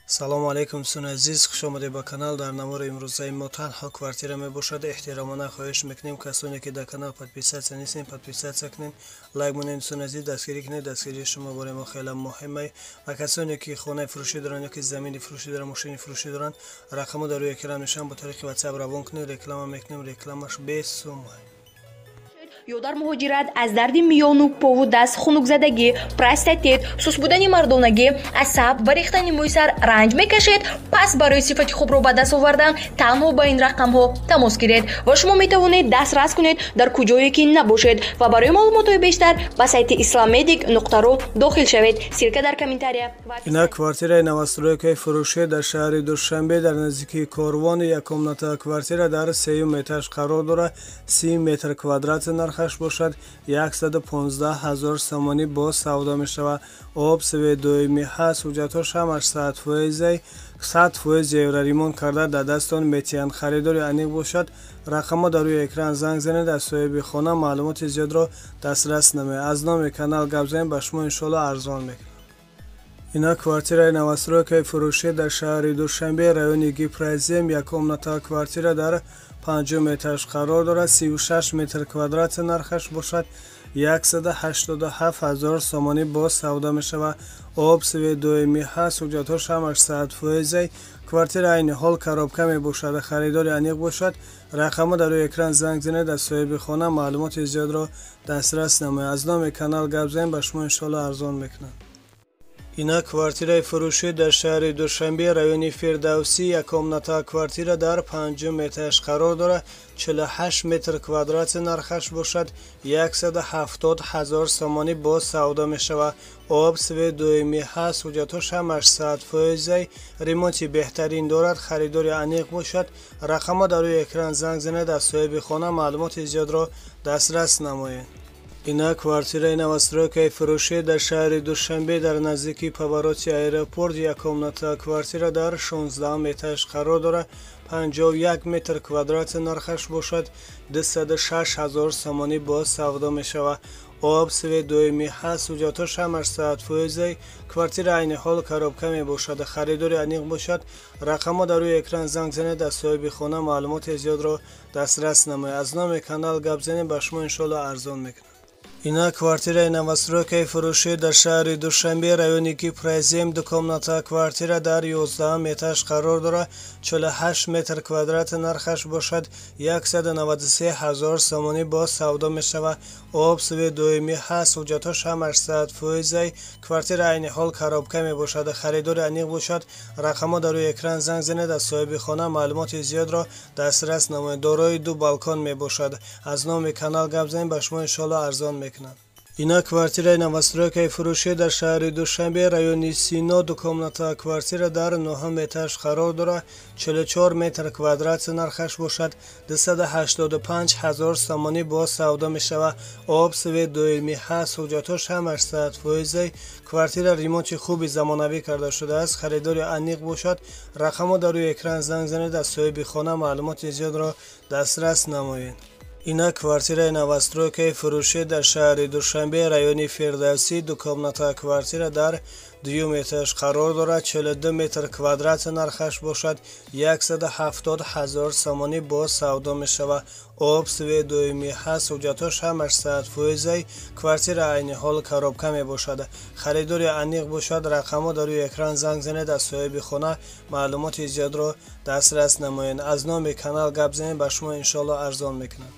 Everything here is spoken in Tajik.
Салому алейкум, дӯстони азиз, хуш омадед ба канал. Дар навори имрӯзаи мо танҳо квартира мебошад. Эҳтиромона хоҳиш мекунем, касоне ки дар канал подписаться нестем, подписаться кунед, лайк монед, дӯстони азиз, дастгирӣ кунед. Дастгирии шумо барои мо хеле муҳима. Ва касоне ки хонаи фурӯшӣ доранд ё ки замини фурӯшӣ доранд, мошини фурӯшӣ доранд, рақамҳо дар рӯи экран мешаванд, бо тариқи WhatsApp равон кунед, реклама мекунем, рекламаш бесумай. Ё дар муҳоҷират аз дарди миёну пову даст, хунукзадагӣ, простатит, сус будани мардонагӣ, асаб ва рехтани мӯи сар ранҷ мекашед, пас барои сифати хубро ба даст овардан танҳо ба ин рақамҳо тамос гиред ва шумо метавонед дастрас кунед дар куҷое ки набошед. Ва барои маълумотҳои бештар ба сайти islamedic.ru дохил шавед. Ссылка дар комментария. Ина квартираи новостройкаи фурӯшӣ дар шаҳри Душанбе, дар наздикии Корвон. Як комната квартира дар сеюм этаж қарор дорад, 30 метр квадрат, нархаш бошад 115 ҳазор сомонӣ боз савдо мешавад. Об, свет доимӣ ҳаст, ҳуҷҷатҳош ҳамаш 100%, 100% евроремонт карда дар дастон метиҳанд. Харидори аниқ бошад, рақамҳо дар рӯи экран, занг занед, аз соҳиби хона маълумоти зиёдро дастрас намоед. Аз номи канал гап занед, ба шумо иншоалло арзон мекунад. Ина квартираи новостройкаи фурӯшӣ дар шаҳри Душанбе, райони Гипрозем. Як комната квартира дар панҷум этаж қарор дорад, 36 метр квадрат, нархаш бошад 187 ҳазор сомонӣ боз савдо мешавад. Об, свет доимӣ ҳаст, ҳуҷҷатҳош ҳамаш 100%. Квартира айни ҳол коробка мебошад. Харидори аниқ бошад, рақамҳо дар рӯи экран, занг занед, аз соҳиби хона маълумоти зиёдро дастрас намоед. Аз номи канал гап занед, ба шумо иншоалло арзон мекунанд. Ина квартираи фурӯшӣ дар шаҳри Душанбе, райони Фирдавсӣ. Як комната квартира дар панҷум этаж қарор дорад, 48 метр квадрат, нархаш бошад 170 ҳазор сомонӣ боз савдо мешавад. Об, свет доимӣ ҳаст, ҳуҷҷатҳош ҳамаш 100%, ремонти беҳтарин дорад. Харидори аниқ бошад, рақамҳо дар рӯи экран, занг занед, аз соҳиби хона маълумоти зиёдро дастрас намоед. Ина квартираи новостройкаи фурӯшӣ дар шаҳри Душанбе, дар наздикии повороти аэропорт. Як комната квартира дар 16 этаж қарор дорад, 51 метр квадрат, нархаш бошад 206 ҳазор сомонӣ боз савдо мешавад. Об, свет доимӣ ҳаст, ҳуҷҷатҳош ҳамаш 100%. Квартира айни ҳол коробка мебошад. Харидори аниқ бошад, рақамҳо дар рӯи экран, занг занед, аз соҳиби хона маълумоти зиёдро дастрас намоед. Аз номи канал гап занед, ба шумо иншоалло арзон мекунад. Ина квартираи новостройкаи фурӯшӣ дар шаҳри Душанбе, райони Гипрозем. Ду комната квартира дар 11 этаж қарор дорад, 48 метр квадрат, нархаш бошад 193 ҳазор сомонӣ боз савдо мешавад. Об, свет доимӣ ҳаст, ҳуҷҷатҳош ҳамаш 100%. Квартира айни ҳол коробка мебошад. Харидори аниқ бошад, рақамҳо дар рӯи экран, занг занед, аз соҳиби хона маълумоти зиёдро дастрас намоед. Дорои ду балкон мебошад. Аз номи канал гап занед, ба шумо иншоалло арзон мекунанд. Ина квартираи новостройкаи фурӯшӣ дар шаҳри Душанбе, райони Сино. Ду комната квартира дар нӯҳум этаж қарор дорад, 44 метр квадрат, нархаш бошад 285 ҳазор сомонӣ боз савдо мешавад. Об, свет доимӣ ҳаст, ҳуҷҷатҳош ҳамаш 100%. Квартира ремонти хуби замонавӣ карда шудааст. Харидори аниқ бошад, рақамҳо дар рӯи экран, занг занед, аз соҳиби хона маълумоти зиёдро дастрас намоед. Ина квартираи новостройкаи фурӯшӣ дар шаҳри Душанбе, райони Фирдавсӣ. Ду комната квартира дар дуюм этаж қарор дорад, 42 метр квадрат, нархаш бошад 170 ҳазор сомонӣ боз савдо мешавад. Об, свет доимӣ ҳаст, ҳуҷҷатҳош ҳамаш 100%. Квартира айни ҳол коробка мебошад. Харидори аниқ бошад, рақамҳо дар рӯи экран, занг занед, аз соҳиби хона маълумоти зиёдро дастрас намоед. Аз номи канал гап занед, ба шумо иншоалло арзон мекунад.